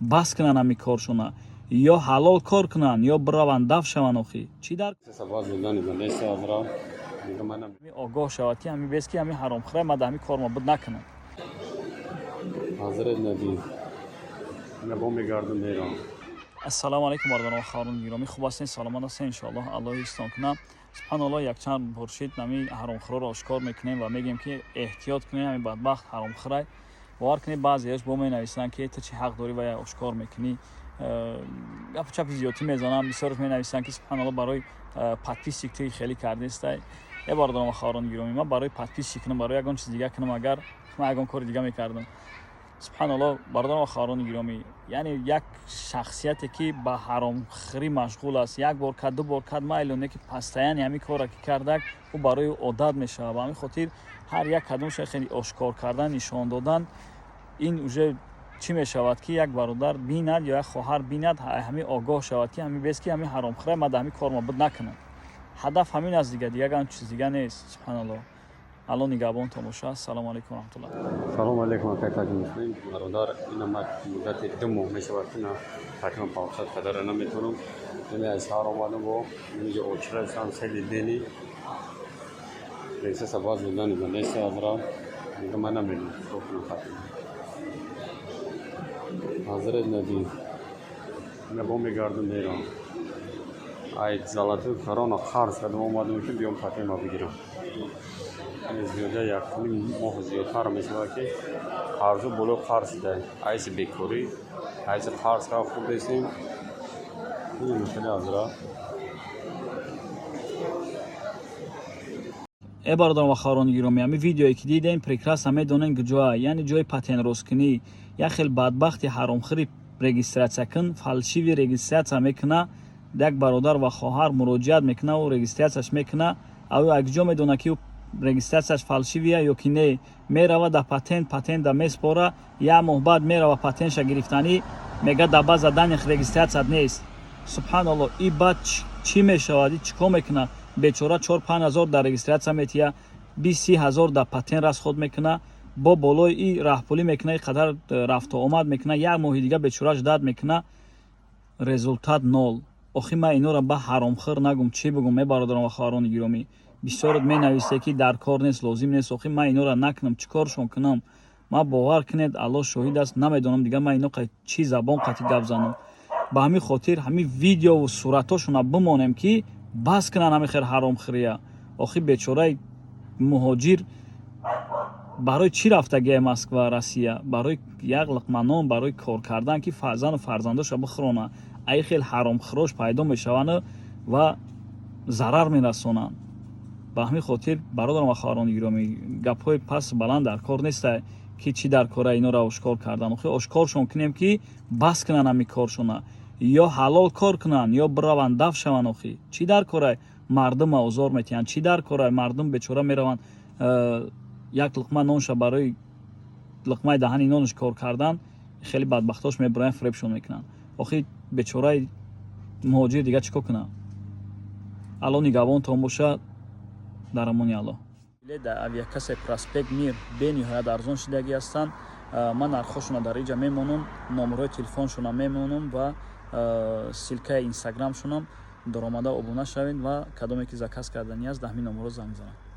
Бас кунанд ҳами коршона, ё ҳалол кор кунанд, ё бираванд, даф шаванд. Охи, чӣ дар огоҳ шавад, ки ҳами бес, ки ҳами ҳаромхӯра ма да ҳами кор ма буд накунам. Ҳазрат Набӣ, бо мегардум, мерам. Ассалому алайкум, бародарон, хоҳарони гиромӣ! Хуб ҳастен, саломат ҳастен? Иншоаллоҳ, Аллоҳ ҳифзтон кунам. Субҳаналлоҳ, якчанд буршид нами ҳаромхӯроро ошкор мекунем ва мегӯем, ки эҳтиёт кунем, ҳами бадбахт ҳаромхӯрай. Бовар кунед, баъзеяш бо менависанд, ки ту чӣ ҳақ дорӣ ва ошкор мекунӣ? Гапу чапи зиёдтӣ мезанам. Бисёраш менависанд, ки субҳаналлоҳ, барои подписчик ту хеле кардестай. Э, бародарон ва хоҳарони гиромӣ, ман барои подписчик кунам, барои ягон чиз дига кунам, агар ман ягон кори дига мекардам. Субҳаналлоҳ, бародарон ва хоҳарони гиромӣ, яъне як шахсияте, ки ба ҳаромхӯрӣ машғул аст, як бор кард, ду бор кард, майло не, ки постоянно ҳамин корро ки кардак, ӯ барои одат мешавад. Ба ҳамин хотир ҳар як кадомша хеле ошкор кардан, нишон додан, ин уже чӣ мешавад, ки як бародар бинад ё як хоҳар бинад, ҳамин огоҳ шавад, ки ҳамин бес, ки ҳамин ҳаромхӯра ма да ҳамин кор ма буд накунам. Ҳадаф ҳамин аст, дига ягон чиз дига нест. Субҳаналлоҳ, Алло нигаҳбонтон боша. Ассалому алайкум раҳматуллоҳ. Салому алайкум, акай Таҷмуслим, бародар. Ина ма муддати 2 моҳ мешавад, ки на такрибан павсад кадара наметавонам. Ами аз шаҳр омадам, бо инҷо очирасам сели дени рейса сабаз будани нест. Азра дига ман намедонам чикор кунам. Хатм Ҳазрат Набӣ, ина бо мегардум, мерам. Ай Золотой Корона қарз кардам, омадам, ки биём патема бигирам. Зиёда 1,5 моҳ зиёдтар мешавад, ки қарзу боло қарз шуда, айси бекорӣ, айси қарз кар хурдесем. Хеле азра. Э, бародарон ва хоҳарони гиромӣ, ҳамин видеое, ки дидем, прекрасно медонем куҷоа, яъне ҷои патентросткунӣ. Як хел бадбахти ҳаромхӯри регистрация кун, фальшивый регистрация мекуна. Як бародар ва хоҳар муроҷиат мекуна, ӯ регистрацияш мекуна. Ав як ҷо медона, ки регистрацияш фальшивый я ё ки не. Мерава да патент, патента меспора. Як моҳ баъд мерава патентша гирифтанӣ, мега: «Дар база данных регистрация нест». Субҳаналлоҳ, и баъд чӣ мешавад, и чӣ кор мекуна бечора? 4-5 ҳазор дар регистрация метия, 20-30 ҳазор дар патент расход мекуна, бо болои и раҳпулӣ мекуна, и қадар рафту омад мекуна, як моҳи дига бечора ждать мекуна, результат нол. Охи, ман инора ба ҳаромхӯр нагум, чӣ бигум? Э, бародарон ва хоҳарони гиромӣ, бисёрот менависе, ки дар кор нест, лозим нест. Охи, ман инора накунам, чӣ коршон кунам? Ман, бовар кунед, Аллоҳ шоҳид аст, намедонам дига ман ино чӣ забон қатӣ гап занам. Ба ҳамин хотир ҳамин видеову суратҳошона бимонем, ки бас кунанд ҳамин хел ҳаромхӯрия. Охи, бечораи муҳоҷир барои чӣ рафтагия Москва, Россия? Барои як луқма нон, барои кор кардан, ки фарзанду фарзандоша бихӯрона. Ай хел ҳаромхӯрош пайдо мешаванд ва зарар мерасонанд. Ба ҳамин хотир, бародарон ва хоҳарони гиромӣ, гапҳои пасту баланд дар кор неста, ки чӣ дар кора инора ошкор кардан. Охи, ошкоршон кунем, ки бас кунанд ҳамин коршона, ё ҳалол кор кунанд, ё бираванд, даф шаванд. Охи, чӣ дар кора мардума озор метиҳанд? Чӣ дар кора мардум бечора мераванд, як луқма нонша, барои луқмаи даҳани нонаш кор кардан, хеле бадбахтош мебироянд, фиребшон мекунанд. Охи, бечораи муҳоҷир дига чӣ кор кунад? Алло нигаҳбонтон боша, дар амони Аллоҳ. Дар авиакассаи Проспект Мир бениҳоят арзон шидагӣ ҳастанд. Ман нархҳошона дар инҷа мемонам, номерҳои телефоншона мемонам ва ссылка и инстаграмшонам. Даромада обуна шавед ва кадоме ки заказ карданӣ аст, дар ҳамин номерҳо занг занад.